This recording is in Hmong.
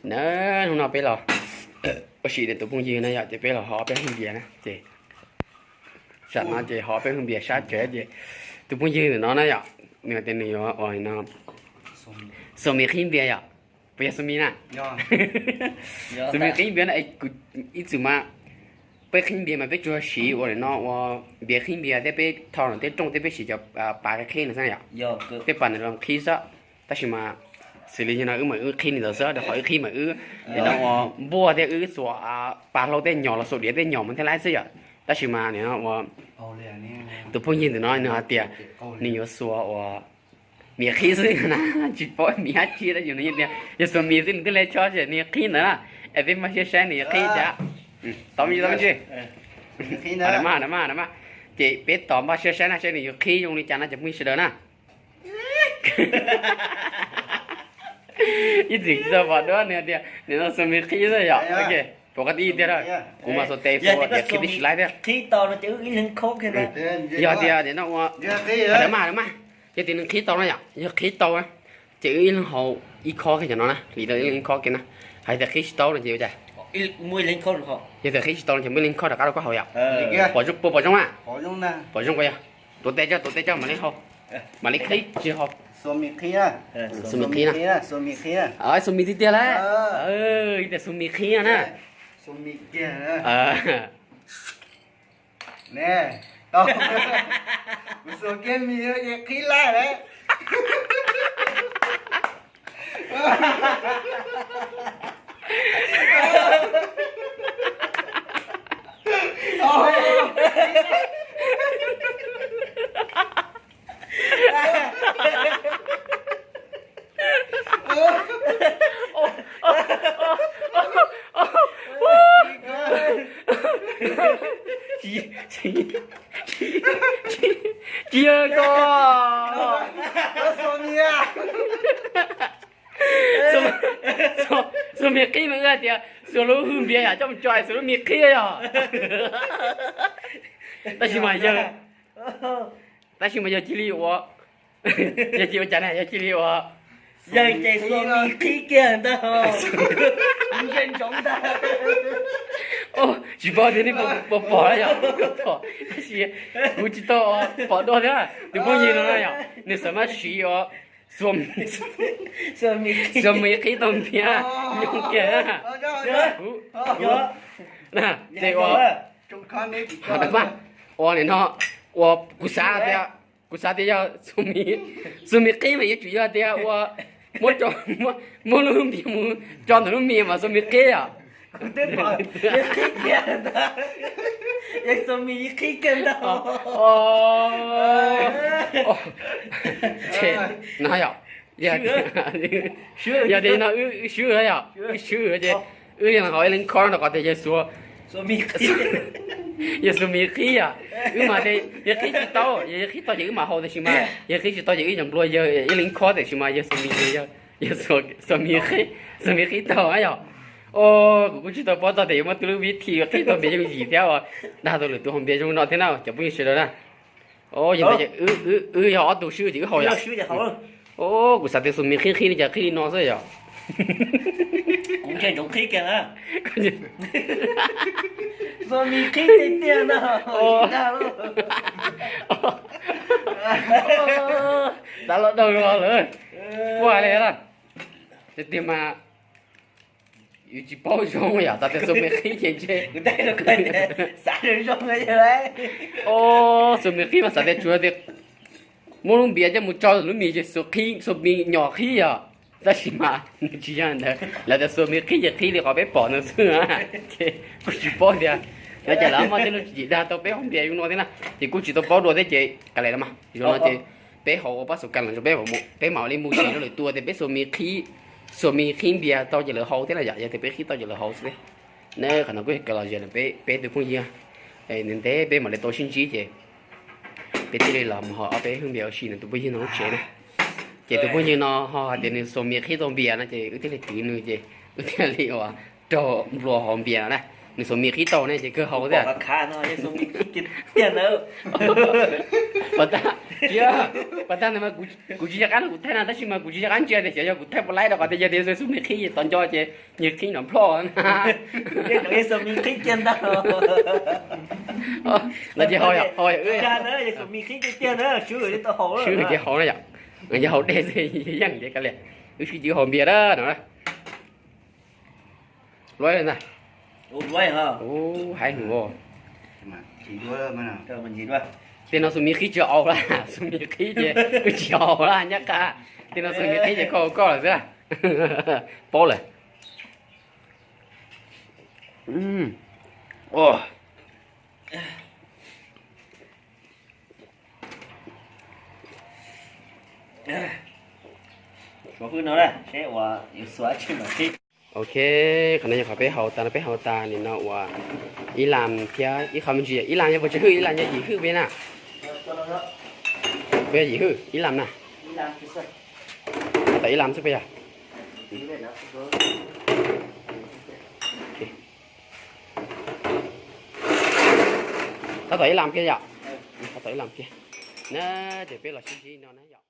Na, hnub no peb los ua si tus phooj ywg na yom, ces peb los hov peb hwj npias na ces, sam no ces hov peb hwj npias sab tsev ces tus phooj ywg ntawm no na yom, nws tias nws yuav ua no, Xus Mis qhib npias yom, puas yog Xus Mis na? Xus Mis qhib npias na, kuv ib txwm mas peb qhib npias mas peb tsuas siv ua no ua npias qhib npias thiab peb tho no tej rooj thiab peb siv cov pas qhib no xwb yom, tej pas ntawd los qhib xwb. Tab sis mas xws li yog no wb mam wb qhib li ntawd xwb, rau qhov wb qhib mas wb nim no ua npuaj thiab wb xuas pas hlau tej nyom los xuas diav tej nyom mus thiab lawm xwb yom. Tab sis mas nim no ua tus phooj ywg ntawm no nws hais tias nws yuav xuas ua Mis qhib xwb na, tsis paub Mis dab tsi tab sis nws tias yog Xus Mis xwb nws thiaj li chob ces nws qhib ntawd na. Es peb npaj siab saib nws yuav qhib cas. Tau me ntsis, tau me ntsis. Mas, mas, ces peb tos npaj siab saib na, saib nws yuav qhib zoo li cas no cov phooj ywg sawv daws na. Ib txwm tsis tau pom duab nws tias nim no Xus Mis qhib xwb yom. Pom qhov twg tiag, kuv mas xuas tes xuas diav qhib tib si laib thiab. Yog tias nim no ua, mas, mas, yog tias nws qhib tau na yom, yog qhib tau ces wb ib leeg haus ib khob kiag cov no na, li ib leeg ib khob kiag na. Hais tias qhib tsis tau no ces ua cas? Yog tias qhib tsis tau no ces muaj ib leeg khob rov qab rau koj haus yom. Pom zoo, puas pom zoo na? Pom zoo puas yog? Tuav tes tso, tuav tes tso mam li haus, mam li qhib tsis haus. Xus Mis qhib na. Xus Mis tiag tiag lauj. Ib tias Xus Mis qhib na. Kuv xuas kiag mis ces qhib lawm. Tsis yog ko. Xus Mis qhib mas wb hais tias xuas lub hwj npias yom, coj mus tso xuas lub mis qhib yom. Tab sis mas yog, tab sis mas yog cia li ua, yog cia ua cas na, yog cia li ua, yog ces xuas mis qhib kiag ntag. Ntsoov ntag. Tsis paub tias nej puas pom yom, tab sis kuv tsis tau pom dua thiab. Tus phooj ywg no yom, nws xav mas siv ua xuas mis qhib tau npias nyob kiag. Ces ua, ua nim no, ua kuv xav tias, kuv xav tias yog xuas mis qhib mas yuav tsum yog tias ua, muab, muab lub npias mus tso ntawm lub mis mas xuas mis qhib yom. No yom, yog tias no wb swb yom, wb swb ces wb yeej haus ib leeg khob rau qhov tias yog xuas, yog xuas mis qhib yom. Wb mas yog qhib tsis tau, yog qhib tau ces wb mam haus, tab sis mas yog qhib tsis tau ces wb yeej nplua yawg ib leeg khob, tab sis mas yog xuas mis, yog xuas mis qhib tau na yom. Kuv kuj tsis tau paub txog tias yuav muaj tej lub vib thi qhib tau npias yooj yim thiab uas dag tau lwm tus haus npias zoo no thiab na cov phooj ywg sawv daws na. Yog ntawd ces wb yog ob tug swb ces wb haus yom. Kuv xav tias xuas mis qhib qhib li cas qhib li no xwb yom. Kuv ntshai ntsoov qhib kiag na. Xuas mis qhib tiag tiag na. Xav los daug lawm. Puas li na. Tiag tiag mas yus tsis paub zoo yom, xav tias xuas mis qhib ces ntshe, xav zoo zoo. Xuas mis qhib mas xav tias tsuas tias muab lub npias coj mus tso lub mis ces xuas mis nyom qhib yom. Tab sis mas nws tsis yog ntawd, lawv tias xuas mis qhib ces qhib li qhov peb pom ntawd xwb. Ces kuj tsis paub tias no ces lawv muaj tej lub tswv yim dag tau peb haus npias zoo no thiab na, ces kuj tsis tau paub dua thiab ces qab lawm los mas zoo no ces peb haus ua pab xus kas los peb, peb mam li mus sim rau lwm tus tias peb xuas mis qhib, xuas mis qhib npias tau ces lawv haus thiab na yom, yog tias peb qhib tau ces lawv haus xwb thiab. Ne qhov no kuj yog kev lom zem ntawm peb, peb tus phooj ywg, ntev ntev peb mam li tau sib ntsib ces peb thiaj li los mus haus ob peb hwj npias ua si ntawm tus phooj ywg no lub tsev na. Ces tus phooj ywg no ho hais tias nws xuas mis qhib tau npias no ces wb thiaj li twv nws ces wb thiaj li ua raug nplua haus npias no na. Nws xuas mis qhib tau ne ces kawg haus thiab. Pas tab, Tsis, pas tag ntawd mas kuv tsis nco qab no kuv thaij na, tab sis mas kuv tsis nco qab ntsia tias xyov yog kuv thaij puas laib rau qhov tias yog tias xus me qhib tod nco ces nws qhib nrov nplhoj. Xus me qhib kiag ntag. No ces haus, haus, xus me qhib tiag tiag na, swb ces haus na yom. Yog haus dej xwb yeej tias kav liam, wb swb ces wb haus npias na no. Luaj li ntag. Ub, haib hwv os. Tej no xus me qhib tsis haus lawm, xus me qhib ces wb tsis haus lawm nyab qha. Tej no xus me qhib ces koj haus koj lawm xwb. Paub lawm. Ok, qhov no yog qhov peb haus tas no, peb haus tas nim no uas ib lam thiab ib qho me ntsis. Ib lam yog puas tsawg hwj? Ib lam yog yim hwj peb na? Puas yog yim hwj ib lam na? Tab tom ib lam xwb puas yog? Tab tom ib lam kiag yom. Tab tom ib lam kiag na. Ces peb los sib ntsib no na yom.